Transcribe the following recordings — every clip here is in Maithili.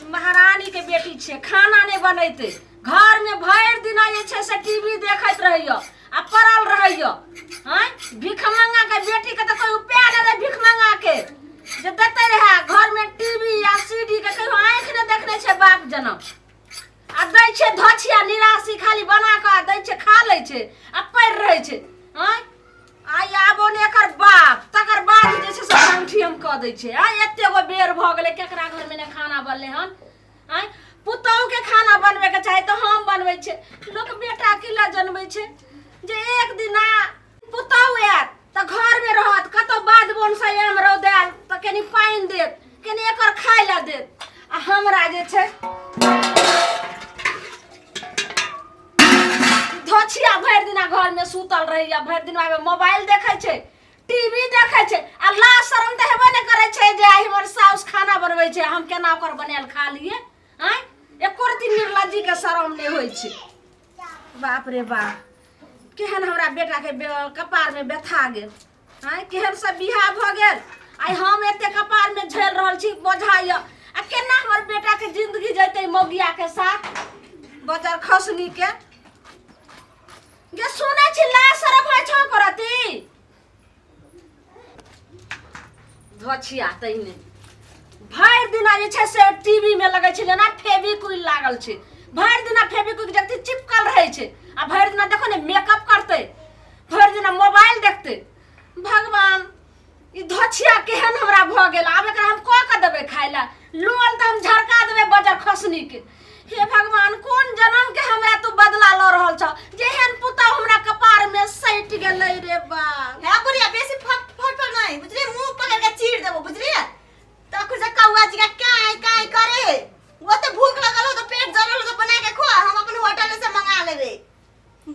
महारानी के बेटी छियै, खाना नहि बनेतै, घर में भरि दिना जे छै से टीवी देखैत रहैया आ पड़ल रहैया। आँय, भिखमंगा के बेटी के तऽ कोई उपाय नहि रहै, भिखमंगा के जे देते रहे घर में टीवी आ सीडी के कहियो आँखि नहि देखने छै बाप जनम। आ दै छै धछिया निराशी खाली बना कऽ दै छै, खा लै छै आ पड़ि रहै छै। आँय, आइ आबो ने एकर बाप, तकर बाद जे छै से संठी हम कऽ दै छै। आँय, एते गो बेर भऽ गेलै, केकरा घरमे ने खाना बनलै हन? आँय, पुतहुके खाना बनबैके चाही तऽ हम बनबै छियै। लोक बेटा की लए जनबै छै जे एक दिना पुतहु आयत तऽ घरमे रहत, कतहु बाध बोनसँ आम रौद आयल तऽ कनि पानि देत, कनि एकर खाय लए देत, आ हमरा जे छै धोछिया भरि दिना घरमे सुतल रहैया, भरि दिना मोबाइल देखै छै, टीवी देखै छै, आ लाज शरम तऽ हेबे नहि करै छै जे आइ हमर साउस खाना बनबै छै, हम केना ओकर बनायल खा लिए। आँय, एको रत्ती निर्लज्जीके शरम नहि होइ छै। बाप रे बाप, केहन हमरा बेटाके कपारमे व्यथा गेल। आँय, केहन सब बियाह भऽ गेल, आइ हम एते कपारमे झेल रहल छी बोझा यऽ, आ केना हमर बेटाके जिंदगी जैतै मौगियाके साथ बजर खसनीके। गे सुनै छी लाज शरम होइ छौ करती धोछिया तहिने भरि दिना जे छै से टीवी में लगै छै जेना फेविक्विक लागल छै, भरि दिना फेविक्विक जगती चिपकल रहै छै, आ भरि दिना देखो ने मेकअप करतै, भरि दिना मोबाइल देखतै। भगवान, ई धोछिया केहन हमरा भऽ गेल, आब एकरा हम कऽ कऽ देबै खाय लए? लोल तऽ हम झरका देबै बजर खसनी के। हे भगवान, कोन जन्म के हमरा तू बदला लऽ रहल छह जे एहन पुतहु हमरा कपार में सटि गेलै रे बाप। हे बुढ़िया, बेसी फट फट नहीं बुझलिए, मुंह पकड़ के चीर देबो बुझलिए। तखन से कौआ जी का काय काय करे, वो तो भूख लगल हो तो पेट जरल हो तो बना के खुआ, हम अपन होटल से मंगा लेबे।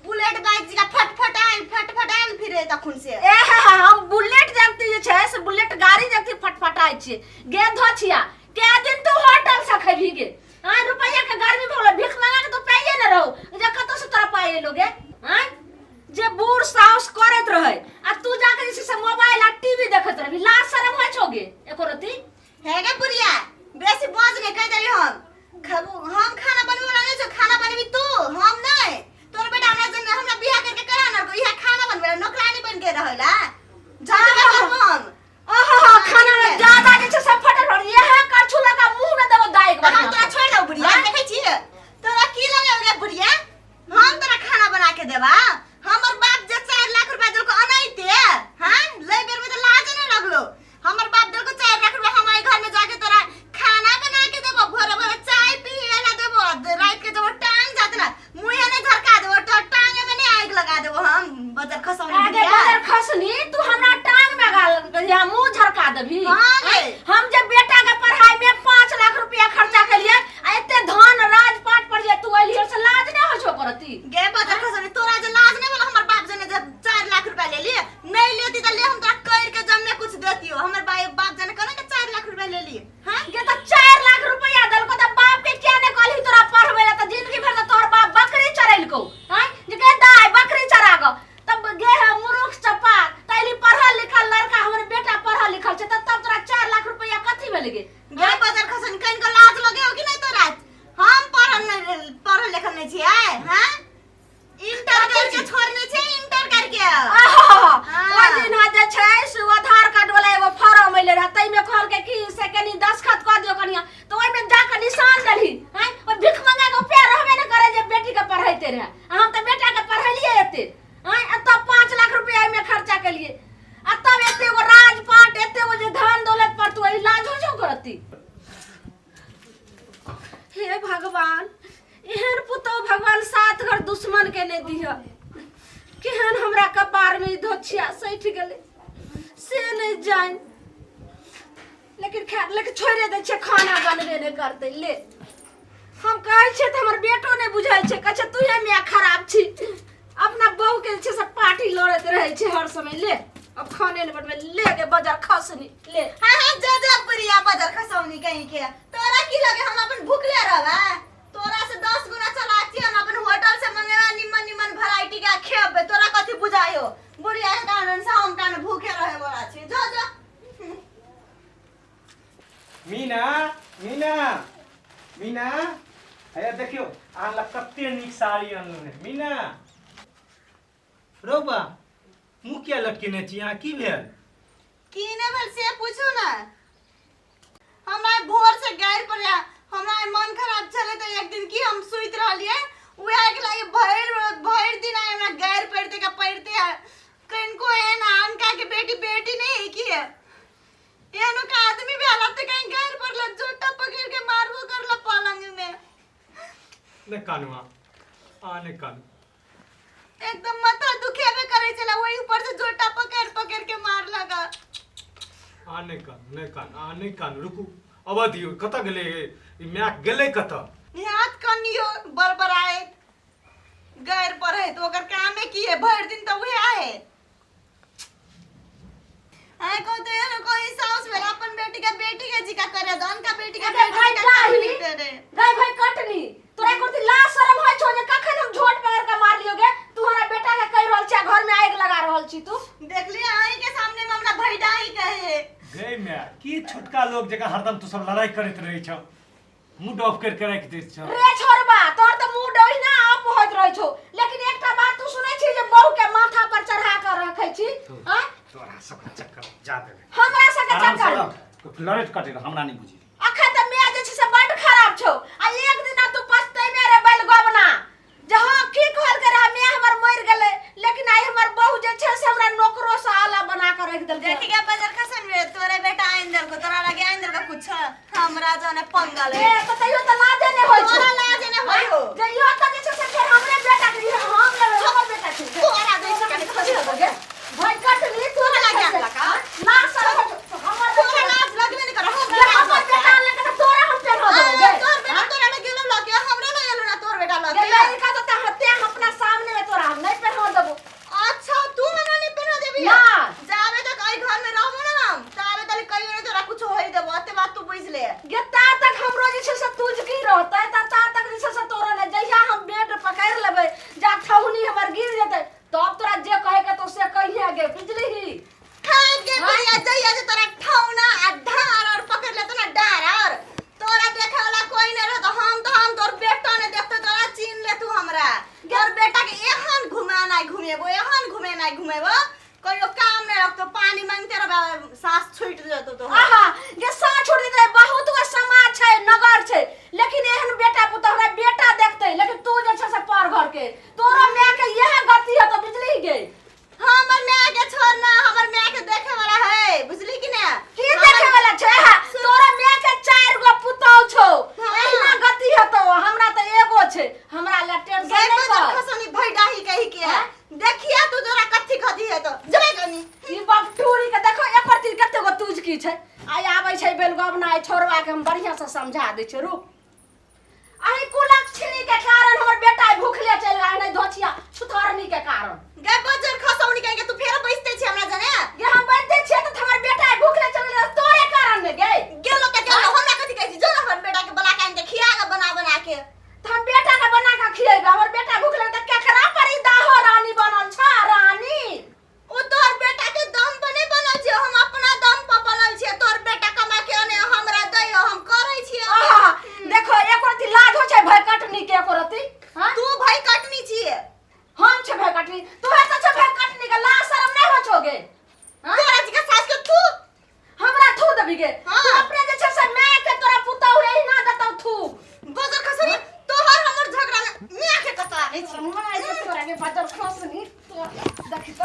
बुलेट बाइक जी का फट फट आयल फट फट आयल फिरे तखन से। ए हे हे, हम बुलेट जगती जे छै से बुलेट गाड़ी जगती फटफटाइ छियै। गे धोछिया, कै दिन तू होटल से खेबही गे? हाँ, रुपैया के गर्मी भऽ गेलो, भीख मंगा के तू पाइए ने रहो जे कतौ से तोरा पाइ एलो गे? हाँ, जे बूढ़ साउस करैत रहै आ तू जाके जे छै से मोबाइल आ टीवी देखैत रहबी, लाज शरम होइ छौ गे एको रत्ती? हे गे बुढ़िया, बेसी बाज नहीं कह देली। हम हम खाना बनबे वाला नहीं छौ, खाना बनबी तू, हम नहीं। तोर बेटा हमरा जन हमरा बियाह करके करा न इहा खाना बनबे ला नौकरानी बन के रहेला झटका करबो हम। आहा, खाना में ज्यादा जे छै से फटल इएह करछू लगा मुंह में देबो दाइक। हम तोरा छोड़ दऊ बुढ़िया? देखै छी तोरा की लगे गे बुढ़िया, हम तोरा खाना बना के देबा? हमर बाप जे 4 लाख रुपया देलको अनाइते, हां ले बेर में त लाज न लगलो। हमर बाप देलको 4 लाख रुपया, हम घर में जाके तोरा खाना बना के देबो, भोरे भोरे चाय पिए ला देबो, रात के जब टांग जात ना मुंहे ने झरका देबो, तो टांग में ने आग लगा देबो हम बजर खसौनी। आगे बजर खसनी, तू हमरा टांग में गाल या मुंह झरका देबी? हां गे। हम जे बेटा के पढ़ाई में 5 लाख रुपया खर्चा केलिए आ एते धन राजपाट पर जे तू एलियो से लाज नै होइ छौ करती? गे बजर खसौनी, तोरा जे लाज नै बोला हमर बाप जने जे 4 लाख रुपया ले लिए, नहीं लेती त ले हम तोरा कर के जमे कुछ देतियो। हमर बाप बाप जाने कना के 4 लाख रुपया ले लिए। हां गे, त 4 लाख रुपया देलको त बाप के किया ने कहली तोरा पढ़बै ला? त जिंदगी भर त तोहर बाप बकरी चरेलको। हां जे गे दाय बकरी चरा ग तब गे है मूर्ख चपा तैली पढ़ल लिखल लड़का, हमर बेटा पढ़ल लिखल छै, त तब तोरा 4 लाख रुपया कथी भेल गे? गे बजर खसन, कन को लाज लगे हो कि नहीं तोरा? हम पढ़ल नहीं, पढ़ल लिखल नहीं छियै। हां इंटर करके छोड़ने छै, इंटर करके। ओहि दिन जे छै से आधार कार्ड वाला एगो फॉर्म एले रहे, ताहिमे कहलकै कि से कनि दस्तखत कऽ दियौ कनिया, तऽ ओहिमे जाके निशान देलही। हैं, ओहि भीख मंगा के उपाय रहबे ने करे जे बेटी के पढ़ैते रहे, आ हम तऽ बेटा के पढ़ेलियै एते। हैं, आ तब 5 लाख रुपया एहिमे खर्चा केलियै, आ तब एते गो राजपाट, एते गो जे धन दौलत पर तू एहि लाज हो छौ करती? हे भगवान, एहन पुतहु भगवान सात घर दुश्मन के नहि दिह। केहन हमरा कपार में ई धोछिया सठि गेलै से नहि जानि। लेकिन खैर, लेकिन छोड़े दै छियै, खाना बनबे नहि करतै। ले हम कहै छियै तऽ हमर बेटो नहि बुझै छै, कहै छै तूहे माय खराब छी, अपना बहू के जे छै से पार्टी लड़ैत रहै छै हर समय। ले अब खाने नहि बनबै, ले गे बजार खसनी ले। हाँ हाँ, जा जा बुढ़िया बजर खसौनी कहीं के, तोरा की लगे हम अपन भूखले रहबा? तोरा से 10 गुना चलाक छी हम, अपन होटल से मंगेबा निमन निमन वैरायटी के खेबे। तोरा कथी बुझायो बुढ़िया के कारण से हम कान भूखे रहे वाला छी। जा जा। मीना, मीना, मीना, हैया देखियौ अहाँ लग कते नीक साड़ी अनलहुँ हेँ। मीना रौ बा, मुँह किया लटकेने छी अहाँ, की भेल? की नहि भेल से पूछू ने। हमरा आइ भोर से गारि पड़िया, हमरा आइ मन खराब छलै तऽ एक दिन की हम सुति रहलियै, उएह के लागे भरि भरि दिन आइ हमरा गारि पड़िते के पड़िते है। कनिको एहन अनका के बेटी बेटी नहि है की है, एहनो का आदमी भी हालत कहीं गारि पड़ल, जोटा पकड़ के मारबो करल पलंग में। नहि कानू अहाँ, अहाँ नहि कानू। एकदम माथा दुखेबे करे छला, वही ऊपर से जोटा पकड़ पकड़ के मार लगा। अहाँ नहि कानू, नहि कानू, अहाँ नहि कानू, रुकू अबऽ दियौ। कतऽ गेलै ई माय, गेलै कतऽ? हाथ कनियो बड़बड़ाइत गैर पढ़ैत ओकर कामे की है, भरि दिन तऽ उहे है। आइ कहू तो एहनो कोई साउस भेल अपन बेटी के बेटी के जिका करे दो, अनका बेटी के अरे बेटी भाई के डाही। नहीं करे। गई भाई कटनी, तोरा कुर्ती लाज शरम होइ छौ जे कखन हम झोट पकड़ के मार लियो गे? तू हमरा बेटा के कहि रहल छी आ घर में आगि लगा रहल छी तू। देखली आही के सामने में हमरा भाई डाही कहे। गई माय, की छोटका लोग जकाँ हरदम तू सब लड़ाई करैत रहै छौ, मूड ऑफ कर के राखि दैत छौ। रे छोड़बा, तोर तऽ मूड ओहिना ऑफ होइत रहै छौ, लेकिन एकटा बात तू सुनै छी जे बहू के माथा पर चढ़ा के रखै छी? आँय? तोरा सबके चक्कर जा देबे। हमरा सबके आराम से चक्कर रह, लड़ैत कटै रह, हमरा नहि बुझी। अखन तऽ माय जे छै से बड्ड खराब छौ आ एक दिना तू पछतैमे रे बैलगवना, जे हँ की कहलकै रहे, माय हमर मरि गेलै, लेकिन आइ हमर बहू जे छै से हमरा नौकरो से आला बना के रखि देलकै। देखी के बजर खसन में तोरे बेटा आइन देलको, तोरा लगे आइन देलको कुछ, हमरा जाने पंगल ए तऽ तैयो तऽ लाजे नहि होइ छौ। तोरा लाजे नहि होइ हो। जे इहो तऽ जे छै से फेर हमरे बेटा के इहो हम लेबै, हमर बेटा छै। तोरा दै छै कनि खसी हो गे भाई कटनी, तोरा तोरा लागे लगे लगा। लाज शरम होइ छौ। हमर तोरा लाज लगबे नहि कर, जे हमर बेटा लेके तऽ तोरा हम पेन्ह देबौ गे। तोर बेटा तोरा लगे गेलो लगे, हमरा लगे गेलो ना तोर बेटा लगे। गे लड़का तऽ ते हत्या अपना सामने में तोरा हम नहि पेन्ह देबौ। अच्छा तू हमरा नहीं पहना देबी? ना। जाबे तक एहि घर में रहबो ना हम ताबे तक कहियो नहीं तोरा कुछ होई देबो, अते बात तू बुझ ले। गे ता तक हमरो जे छै से तुझकी रहतै ता ता तक जे छै से तोरा नहि, जहिया हम बेड पकड़ि लेबै जा ठहुनी हमर गिर जेतै तब तोरा जे कहे के तो से कहिए गे, बुझलिही? खाए के हाँ? बुढ़िया जहिया जे तोरा ठौना आ ढार और पकड़ लेतो ना डार और तोरा देखे वाला कोई नहीं रहतो, हम तो हम तोर बेटा ने देखतो तोरा चीन ले तू हमरा। तोर बेटा के एहन घुमाना घुमेबो, एहन घुमेना घुमेबो, कहियो काम नहीं रखतो, पानी मांगते रहबे, सास छूट जेतो तो। आहा गे साँझ छोड़ देतै, बहुत गो समाज छै नगर छै, लेकिन एहन बेटा पुतोह हमरा बेटा देखतै, लेकिन तू जे छै से पर घर के तोरो माय के इएह गति हेतौ, बुझलिही गे? हमर माय के छोड़ ना, हमर माय के देखे वाला है, बुझली कि ना? की देखे वाला छै? हा, तोरा माय के 4 गो पुतोह छौ, हाँ। एहिना गति हेतौ, हमरा तऽ एगो छै, हमरा लए टेंशन गई नहि बजर कर। खसनी भैडाही कही के। हाँ? देखिया तू तोरा कथी कथी है तो जबे कनी। ई बपटूरी के देखो एकर तीर कते गो तुझकी छै, आइ आबै छै बेलगवना, आइ छोड़वा के हम बढ़िया से समझा दै छियै, रुक। अही कुलक्षणी के कारण हमर बेटा आइ भूखले चलि गेल, नहि धोछिया छुतरनी के कारण। गे बजर खसौनी कही के तू फेर बैसते छी हमरा जने? गे हम बैसते छियै तऽ हमर बेटा आइ भूखले चलि गेल तोरे कारण ने गे। गेलो तऽ गेलो, हमरा कथी कहै छी, जो ना हमर बेटा के बला के आनि के खिया के बना बना के। तऽ हम बेटा के बना के खिएबै, हमर बेटा भूखले तऽ केकरा पर ई दाहो रानी बनल छ रानी? ओ तोहर बेटा के दम पर नहीं बनल छियै, हम अपना दम पर बनल छियै। तोहर बेटा कमा के अने हमरा दै, हम करै छियै। आहा देखो एको रति लाज होइ छै भय कटनी के एको रति? हाँ? तू भय कटनी छियै। हम छै भय कटनी, तू है तऽ छै भय कटनी के लाज शरम नहि होइ छौ गे? हाँ? तोरा जी के सास के तू हमरा थू देबी गे? हाँ। तू अपने जे छै से माय के तोरा पुतहु एहिना देतौ थू। बजर खसनी तोहर हमर झगड़ा में माय के कतरा नै छी। माय के तोरा के बजर खसनी देखी तो।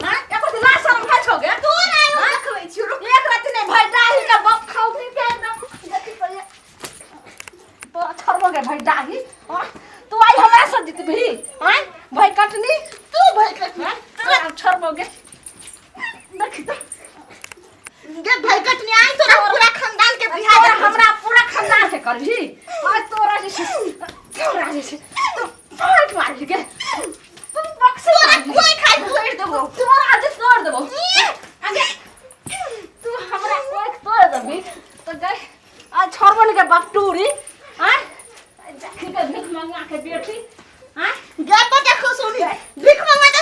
हाँ? एको दिन लाज शरम खाइ छौ गे? तू नै हाँ? देखबै छियौ, रुक। एक राति नै भाइ डाही के बाप खाउ के एकदम देखी तो ये तोरा छोड़बो गे भाइ डाही। हाँ? तू आई हमरा से जीतबही? हाँ भाइ कटनी, तू भाइ कटनी। हाँ? तोरा छोड़बो गे देखी तो। गे भाइ कटनी आई तोरा पूरा खानदान के बिहार तोरा हमरा पूरा खानदान के करबही आज, तोरा जे छै तोरा जे छै तू पाट मारबही गे, तू बक्से तोरा मारबही। कोई खाइ तोड़ देबो, तोरा आज तोड़ देबो। आगे तू हमरा कोई तोड़ देबही तो गई आज छोड़बो ने के बकटूरी। आय जखी के भीख मंगा के बेटी। आय गे पता खुश होनी भीख मंगा के।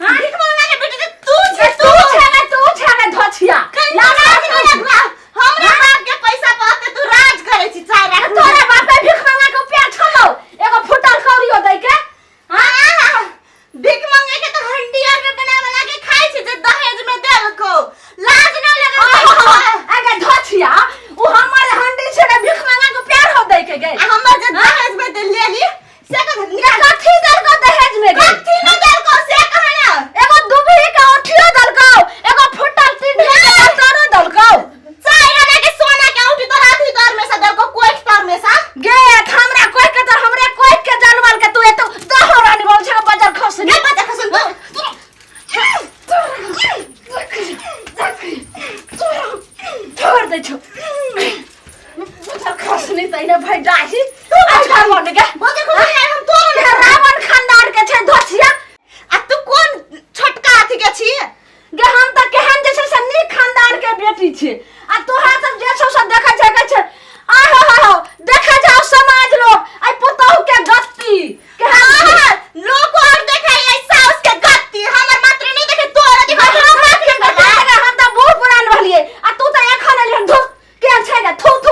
हाँ? भीख मंगा के बेटी तू छे, तू छे, तू छे गे धोछिया। कहीं राज नहीं लगवा, हमरा बाप के पैसा पाते तू राज करे छी 4 लाख। तोरा बापे के गे। आ हमर जे दहेज में दे लेली से कथी निकाल। कथी देलको दहेज में गे? कथी न देलको से कहा ना। एगो दुबही के औठियो देलको, एगो फुटल टीढ़ी के बर्तनो देलको। चार आना के सोना के औठी तोरा अथी तर में से देलको, कोइठ तर में से। गे हमरा कोई के तर हमरे कोई के जानवर के तू एतो दहो रानी बोल छै बजर खसनी। गे बच्चा खसन तू। छोड़ दै छौ बजर खसनी त इने भाई डाही अच्छा बन गे। बजर खसनी आइ हम तोरा ये रावण खानदान के छै धोछिया। आ तू कोन छोटका अथी के छी? गे हम त केहन जे छै से नीक खानदान के बेटी छी आ तोहरा सब जे छौ से देखै छै कहै छै आहो हो हो देखै जाओ समाज लोग आई पुतहु के गत्ती केहन छै। हाँ, लोग और देखे ये साउस के गत्ती, हमर मात्र नहीं देखे तोरा देखो। हम मात्र के गत्ती, हम त बूढ़ पुरान रहलिए आ तू त एखन एलिहन। धुप केहन छै गे, थू थू।